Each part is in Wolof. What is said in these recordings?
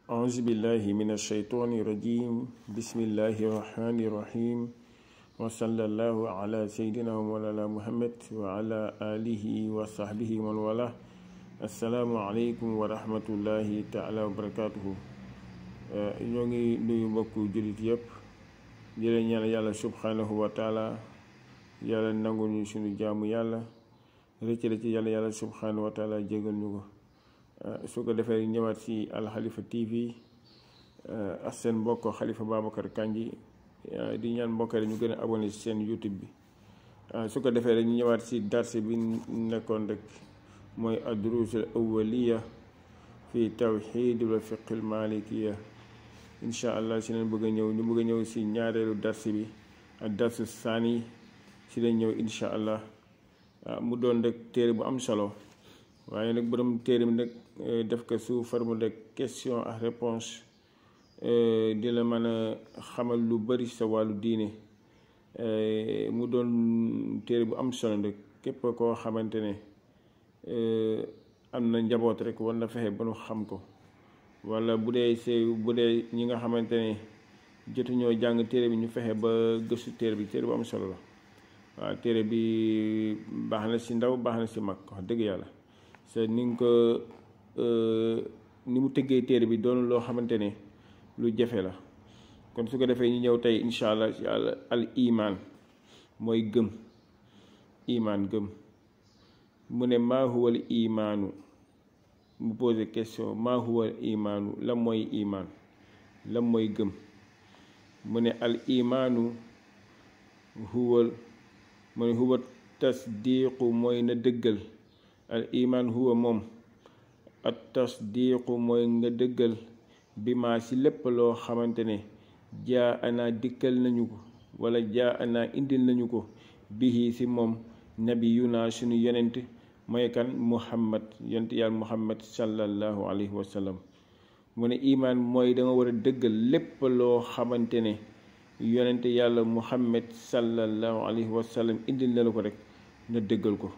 أعوذ بالله من الشيطان الرجيم بسم الله الرحمن الرحيم وصلى الله على سيدنا ومولانا محمد وعلى آله وصحبه ومن والاه. السلام عليكم ورحمة الله تعالى وبركاته. ñoo ngi nuyu mbokku jullit yëpp di leen ñaan yàlla subhanahu wa taala yàlla nangul ñu suñu jaamu yàlla rëcc ci yàlla subhanahu wa taala jégal ñu ko. su ko defee ñëwaat ci Al Khalifa TV ak seen mbokk Khalifa Babacar Kandji di ñaan mbokk rek ñu gën a abonné ci seen YouTube bi. su ko defee rek ñu ñëwaat ci darse bi nekkoon rek mooy ad-durus al-awwaliya fi tawhid wa fiqh al-malikiyya. incha allah si leen bëgg a ñëw si ñaareelu darse bi ak darsu saani si leen ñëw incha allah. mu doon rek téere bu am solo waaye nag borom téere bi nag def ko sous forme de question ak réponse di la mën a xamal lu bari sa wàllu diine. mu doon téere bu am solo nag képp koo xamante ne am na njaboot rek war na fexe ba nu xam ko, wala bu dee ñi nga xamante ne jotuñoo jàng téere bi ñu fexe ba gëstu téere bu am solo la. waaw téere bi baax na si ndaw baax na si mag wax dëgg yàlla. ni nga ko ni mu tëggee téere bi doon loo xamante ne lu jafe la. kon su ko defee ñu ñëw tey incha allah ci al iman mooy gëm. gëm mu ne maa huwa al imaanu, mu posé question maa huwa al imaanu, lan mooy iman, lan mooy gëm. mu ne al imaanu huwa tasdiqu mooy na dëggal. al iman huwa moom at tasdiqu mooy nga dëggal bi maa si lépp loo xamante ne jaa ana dikkal nañu ko wala jaa ana indil nañu ko bihi si moom nabiyuna suñu yonent mooy kan muhammad, yonent yàlla muhammad sallallahu alayhi wa sallam. mu ne iman mooy da nga war a dëggal lépp loo xamante ne yonent yàlla muhammad sallallahu alayhi wa sallam indil na la ko rek na dëggal ko.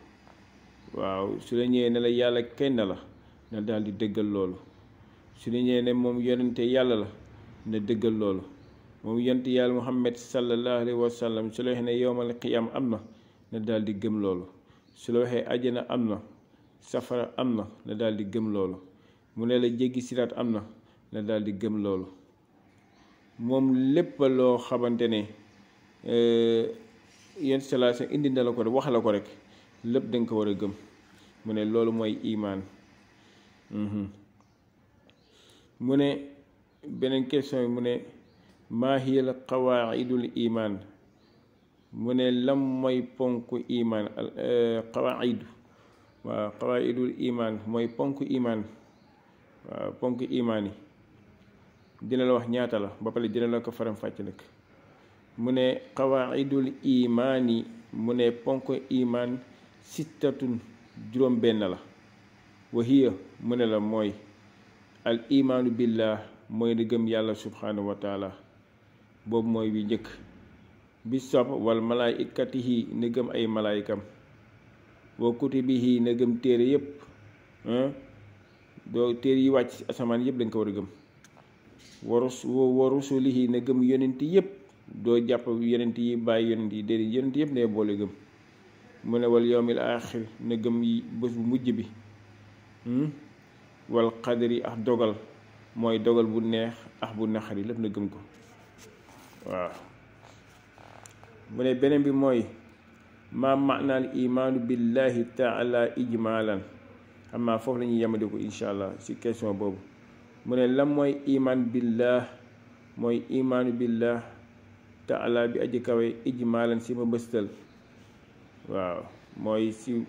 waaw su la ñëwee ne la yàlla kenn la na daal di dëggal loolu. su la ñëwee ne moom yonente yàlla la na dëggal loolu. moom yonente yàlla muhammad sallallahu alayhi wa sallam su la waxee ne yowmal qiyaam am na daal di gëm loolu. su la waxee àjjana am na, safara am na daal di gëm loolu. mu ne la jéggi siraat am na daal di gëm loolu. moom lépp loo xamante ne yenn salaasa indi na la ko rek wax la ko rek lépp danga ko war a gëm. mu ne loolu mooy imaan. mu ne beneen question yi mu ne maa hiya qawaidul imaan. mu ne lam mooy ponk imaan qawaidu. waaw qawaidul imaan mooy ponk imaan. waaw ponk imaan yi dina la wax ñaata la ba pare dina la ko faram fàcc nag. mu ne qawaidul imaan yi mu ne ponk imaan sittatun juróom benn la. wa hiya mu ne la mooy al imaanu billah mooy na gëm yàlla subhanahu wa taala, boobu mooy bi njëkk. bi sopp wal malaikatihi na gëm ay malaykam. wa kutubihi na gëm téere yépp. doo téere yi wàcc ci asamaan yépp danga ko war a gëm. wa rusulihi na gëm yonent yépp, doo jàpp yonent yi bàyyi yonent yi déedéet yonent yépp ne boole gëm. mu ne wal yawmil aaxir na gëm bés bu mujj bi. wal qadri ak dogal mooy dogal bu neex ak bu naqari lépp na gëm ko. waaw mu ne beneen bi mooy ma maanaal imaanu billahi taala ijmaalan. xam naa foofu la ñuy yemadi ko incha allah ci question boobu. mu ne lan mooy imaan billah, mooy imaanu billah taala bi aji kawe ijmaalan si ma bëstal. waaw mooy si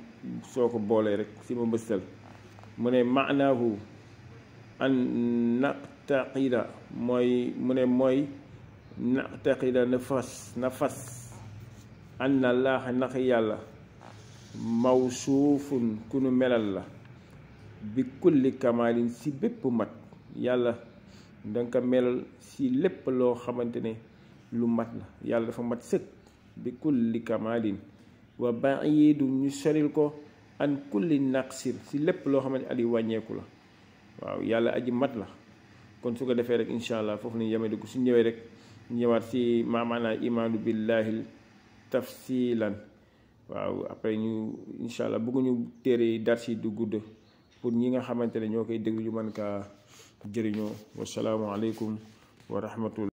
soo ko boolee rek si ma bëstal. mu ne maanaahu an naqtaqida mooy mu ne mooy naqtaqida na fas an na laax naq yàlla mawsuufun ku nu melal la bi kulli kamaalin si bépp mat. yàlla danga ko melal si lépp loo xamante ne lu mat la. yàlla dafa mat sëkk bi kulli kamaalin wa ba'idu ñu soril ko an kulli naqsir si lépp loo xamante ali wàññeeku la. waaw yàlla aji mat la kon su ko defee rek incha allah foofu la ñu yemee dugg suñ ñëwee rek ñëwaat si maanaam imaanu billahi tafsilan waaw après ñu incha allah bëgguñu téere yi dar si du gudd pour ñi nga xamante ne ñoo koy déglu ñu mën kaa jëriñoo wasalaamualeykum wa rahmatullah